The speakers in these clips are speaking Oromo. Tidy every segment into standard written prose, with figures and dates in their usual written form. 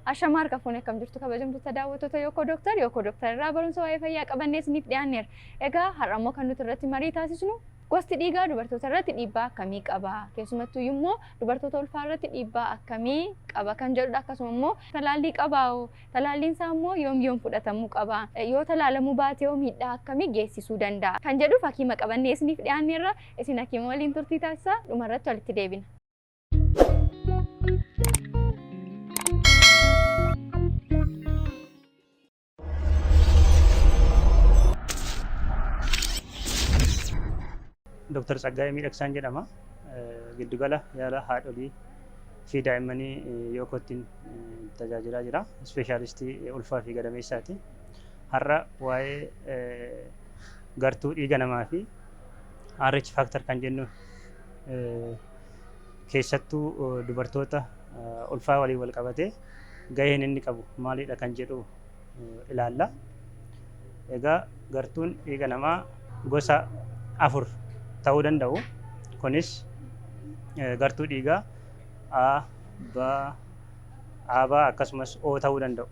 Ashamaa harka fuune, akkam jirtu kabajamtoota daawwattoota Yookoo Dooktar? Yookoo Dooktar irraa barumsa waa'ee fayyaa qabannee isiniif dhiyaanneerra. Egaa har'a immoo kan nuti irratti marii taasisnu gosti dhiigaa dubartoota irratti dhiibbaa akkamii qaba? Keessumattuu immoo dubartoota ulfaa irratti dhiibbaa akkamii qaba kan jedhudha. Akkasuma immoo talaallii qabaa? Talaalliin isaa immoo yoom yoom fudhatamuu qaba? Yoo talaalamuu baate hoo miidhaa akkamii geessisuu danda'a? Kan jedhuuf hakiima qabannee isiniif dhiyaanneerra. Isin hakiima waliin turtii taasisaa, dhumarratti walitti deebina. Dr. Tsaggaayee Miidhagsaan jedhama. Giddugala yaala haadholii fi daa'immanii Yookottiin tajaajilaa jira. Ispeeshaalistii ulfaa fi gadameessaati. Har'a waa'ee gartuu dhiiga namaa fi RH factor kan jennu, keessattuu dubartoota ulfaa waliin wal qabatee gaheen inni qabu maalidha kan jedhu ilaalla. Egaa gartuun dhiiga namaa gosa afur ta'uu danda'u. Kunis gartuu dhiigaa A, B, AB akkasumas O ta'uu danda'u.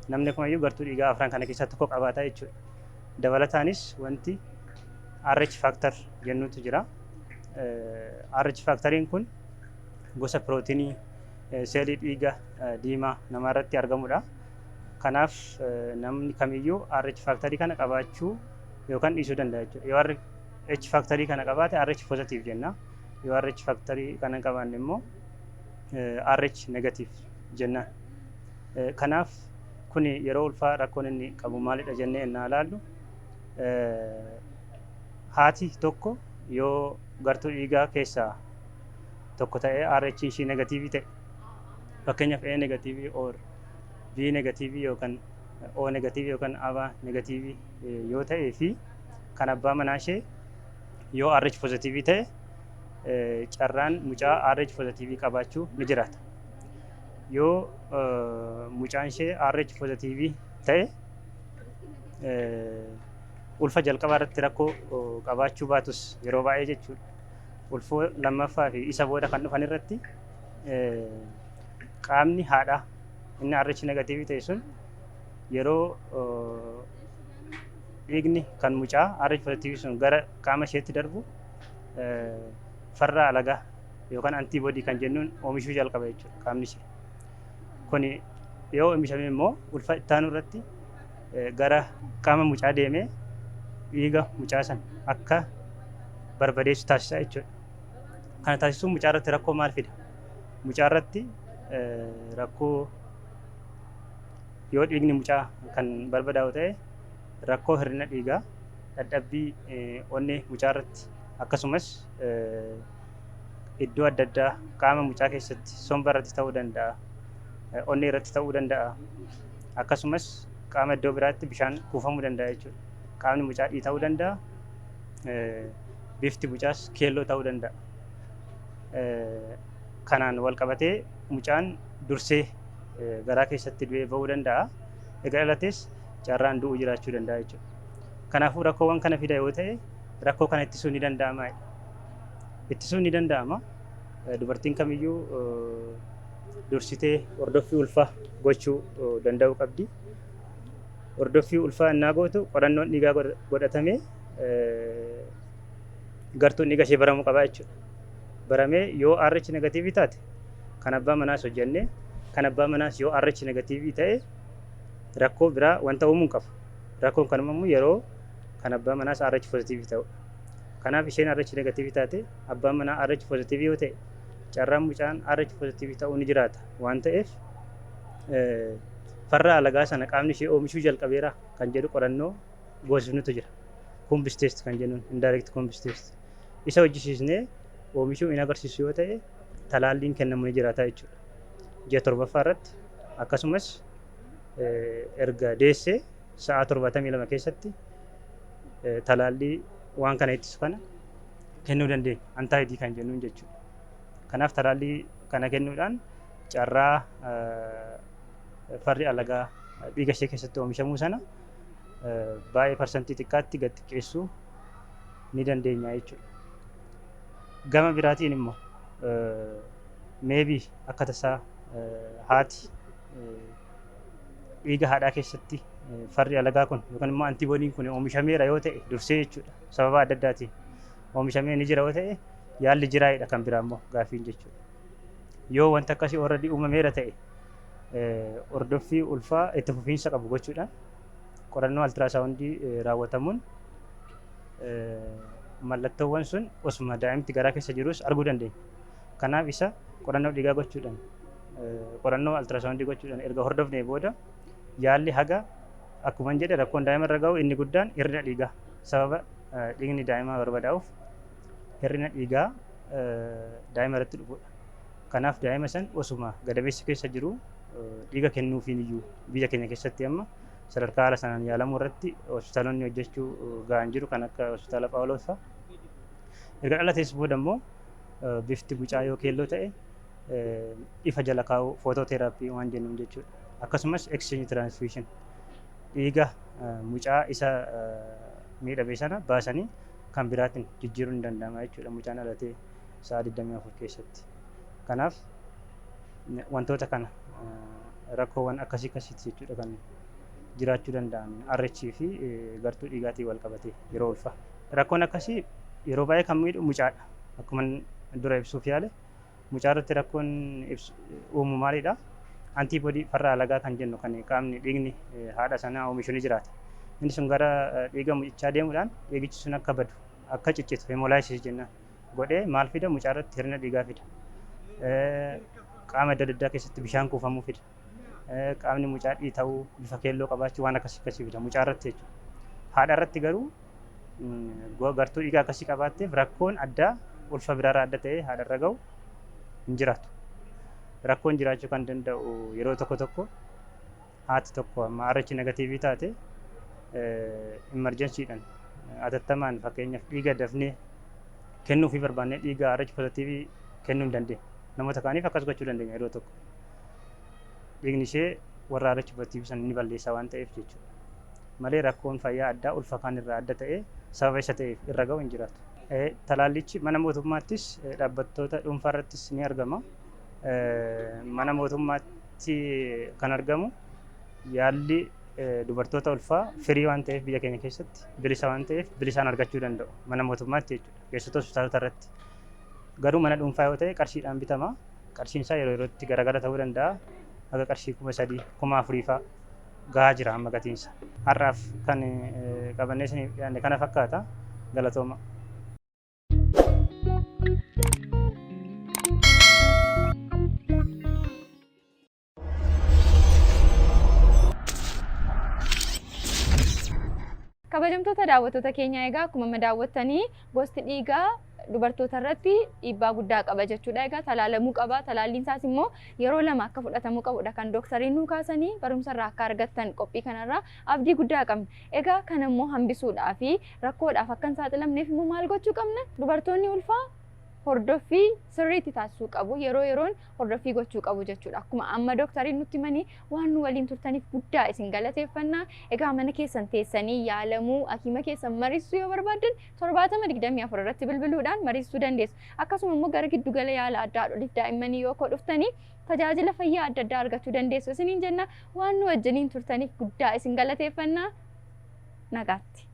Namni kamiyyuu gartuu dhiigaa afran kana keessaa tokko qabaata jechuudha. Dabalataanis wanti RH factor jennutu jira. RH factoriin kun gosa pirootinii seelii dhiiga diimaa namaarratti argamudha. Kanaaf namni kamiyyuu RH factorii kana qabaachuu yookaan dhiisuu danda'a jechuudha. Yoo RH factorii kana qabaate RH positive jenna. Yoo RH factorii kana hin qabaanne immoo RH negative jenna. Kanaaf kuni yeroo ulfaa rakkoon inni qabu maalidha jennee ennaa ilaallu, haati tokko yoo gartuu dhiigaa keessaa tokko ta'ee RH ishii negatiivii ta'e, fakkeenyaaf A negatiivii or B negatiivii yookaan O negatiivii yookaan AB negatiivii yoo ta'ee fi kan abbaa manaa ishee yoo RH pozitiivii ta'e, carraan mucaa RH pozitiivii qabaachuu ni jiraata. Yoo mucaan ishee RH pozitiivii ta'e, ulfa jalqabaa irratti rakkoo qabaachuu baatus, yeroo baay'ee jechuudha, ulfoo lammaffaa fi isa booda kan dhufan irratti qaamni haadhaa inni RH negatiivii ta'e sun yeroo dhiigni kan mucaa RH pozitiivii sun gara qaama isheetti darbu farra alagaa yookaan antiiboodii kan jennuun oomishuu jalqaba jechuudha qaamni ishee. Kuni yoo oomishame immoo ulfa ittaanu irratti gara qaama mucaa deemee dhiiga mucaa san akka barbadeessu taasisa jechuudha. Kana taasisuun mucaa irratti rakkoo maal fida? Mucaa irratti rakkoo, yoo dhiigni mucaa kan barbadaa'u ta'e, rakkoo hir'ina dhiigaa, dadhabbii onnee mucaa irratti, akkasumas iddoo adda addaa qaama mucaa keessatti, somba irratti ta'uu danda'a, onnee irratti ta'uu danda'a, akkasumas qaama iddoo biraatti bishaan kuufamuu danda'a jechuudha. Qaamni mucaa dhiita'uu danda'a, bifti mucaas keelloo ta'uu danda'a. Kanaan wal qabatee mucaan dursee garaa keessatti du'ee ba'uu danda'a. Egaa dhalates carraan du'uu jiraachuu danda'a jechuudha. Kanaafuu rakkoowwan kana fida yoo ta'e, rakkoo kana ittisuun ni danda'ama. Ittisuun ni danda'ama. Dubartiin kamiyyuu dursitee hordoffii ulfaa gochuu danda'uu qabdi. Hordoffii ulfaa innaa gootu qorannoon dhiigaa godhatamee gartuun dhiiga ishee baramuu qaba jechuudha. Baramee yoo RH negatiivii taate kan abbaa manaas hojjennee, kan abbaa manaas yoo RH negatiivii ta'e rakkoo biraa wanta uumuu hin qabu. Rakkoon kan uumamu yeroo kan abbaa manaas RH pozitiivii ta'udha. Kanaaf isheen RH negatiivii taate, abbaan manaa RH pozitiivii yoo ta'e, carraan mucaan RH pozitiivii ta'uu ni jiraata waan ta'eef, farra alagaa sana qaamni ishee oomishuu jalqabeera kan jedhu qorannoo goosifnutu jira. Coombs test kan jennuun, indirect Coombs test. Isa hojjisiisnee oomishuu hin agarsiisu yoo ta'e, talaalliin kennamu ni jiraata jechuudha. Ji'a torbaffaa irratti, akkasumas erga deessee sa'aa 72 keessatti talaallii waan kana ittisu kana kennuu dandeenya. Anti-D kan jennuun jechuudha. Kanaaf talaallii kana kennuudhaan carraa farri alagaa dhiiga ishee keessatti oomishamuu sana baay'ee parsantii xiqqaatti gad xiqqeessuu ni dandeenya jechuudha. Gama biraatiin immoo maybe akka tasaa Haati dhiiga haadhaa keessatti farri alagaa kun yookaan immoo antiboodiin kun oomishameera yoo ta'e dursee jechuudha. Sababa adda addaatiin oomishamee ni jira yoo ta'e yaalli jiraayidha kan biraa immoo gaaffiin jechuudha. Yoo wanta akkasii already uumameera ta'e, hordoffii ulfaa itti fufiinsa qabu gochuudhaan qorannoo ultrasoundii raawwatamuun mallattoowwan sun osuma daa'imti garaa keessa jirus arguu dandeenya. Kanaaf isa qorannoo dhiigaa gochuudhaan, qorannoo ultrasoundii gochuudhaan erga hordofnee booda yaalli haga akkuma jedhe rakkoon daa'ima irra gahu inni guddaan hir'ina dhiigaa, sababa dhiigni daa'imaa barbadaa'uuf hir'ina dhiigaa daa'ima irratti dhufudha. Kanaaf daa'ima san osuma gadameessa keessa jiru dhiiga kennuufiin iyyuu biyya keenya keessatti amma sadarkaa haala sanaan yaalamuu irratti hospitaalonni hojjechuu gahan jiru, kan akka Hospitaala Phaawulos fa'a. Erga dhalatees booda immoo bifti mucaa yoo keelloo ta'e ifa jala kaa'uu, phototherapy waan jennuun jechuudha. Akkasumas exchange transfusion, dhiiga mucaa isa miidhame sana baasanii kan biraatiin jijjiiruun ni danda'ama jechuudha mucaan dhalatee sa'a 24 keessatti. Kanaaf wantoota kana, rakkoowwan akkasii akkasiiti jechuudha kan jiraachuu danda'an RH fi gartuu dhiigaatiin wal qabatee yeroo ulfaa. Rakkoon akkasii yeroo baay'ee kan miidhu mucaadha. Akkuma dura ibsuuf yaale, mucaa irratti rakkoon uumu maalidha? Antibody, farra alagaa kan jennu, kan qaamni dhiigni haadha sanaa oomishu ni jiraata. Inni sun gara dhiiga mucichaa deemuudhaan dhiigichi sun akka badu, akka ciccitu, hemolysis jennaan, godhee maal fida? Mucaa irratti hir'ina dhiigaa fida. Qaama adda addaa keessatti bishaan kuufamuu fida. Qaamni mucaa dhiita'uu, bifa keelloo qabaachuu, waan akkasii akkasii fida mucaa irratti jechuudha. Haadha irratti garuu gartuu dhiigaa akkasii qabaatteef rakkoon addaa ulfa biraarraa adda ta'ee haadha irra gahu hin jiraatu. Rakkoon jiraachuu kan danda'u yeroo tokko tokko haati tokko amma RH negative taate emergencydhaan, atattamaan, fakkeenyaaf dhiiga dafnee kennuufii barbaannee dhiiga RH positive kennuu hin dandeenyu. Namoota kaaniif akkas gochuu dandeenya yeroo tokko. Dhiigni ishee warra RH positive sana ni balleessa waan ta'eef jechuudha. Malee rakkoon fayyaa addaa ulfa kaan irraa adda ta'ee sababa isa ta'eef irra gahu hin jiraatu. Talaallichi mana mootummaattis dhaabbattoota dhuunfaa irrattis ni argama. Mana mootummaatti kan argamu yaalli dubartoota ulfaa free waan ta'eef, biyya keenya keessatti bilisa waan ta'eef, bilisaan argachuu danda'u mana mootummaatti jechuudha. Keessattuu hospitaalota irratti. Garuu mana dhuunfaa yoo ta'e qarshiidhaan bitama. Qarshiin isaa yeroo yerootti garagara ta'uu danda'a. Haga qarshii 3000, 4000 fa'a gahaa jira amma gatiinsa. Har'aaf kan qabannee isiniif dhiyaanne kana fakkaata. Galatooma. Kabajamtoota daawwattoota keenyaa, egaa akkuma amma daawwattanii gosti dhiigaa dubartoota irratti dhiibbaa guddaa qaba jechuudha. Egaa talaalamuu qaba. Talaalliin isaas immoo yeroo lama akka fudhatamuu qabudha kan dooktariin nuu kaasanii. Barumsa irraa akka argattan qophii kanarraa abdii guddaa qabna. Egaa kana immoo hambisuudhaa fi rakkoodhaaf akka hin saaxilamneef immoo maal gochuu qabna? Dubartoonni ulfaa hordoffii sirriitti taasisuu qabu. Yeroo yeroon hordoffii gochuu qabu jechuudha. Akkuma amma dooktariin nutti himanii, waan nu waliin turtaniif guddaa isin galateeffannaa. Egaa mana keessan teessanii yaalamuu, hakiima keessan mariisuu yoo barbaaddan 7024 irratti bilbiluudhaan mariisuu dandeessu. Akkasuma immoo gara giddugala yaala addaa haadholiif daa'immanii yoo koo dhuftanii tajaajila fayyaa adda addaa argachuu dandeessu isiniin jenna. Waan nu wajjiniin turtaniif guddaa isin galateeffannaa. Nagaatti.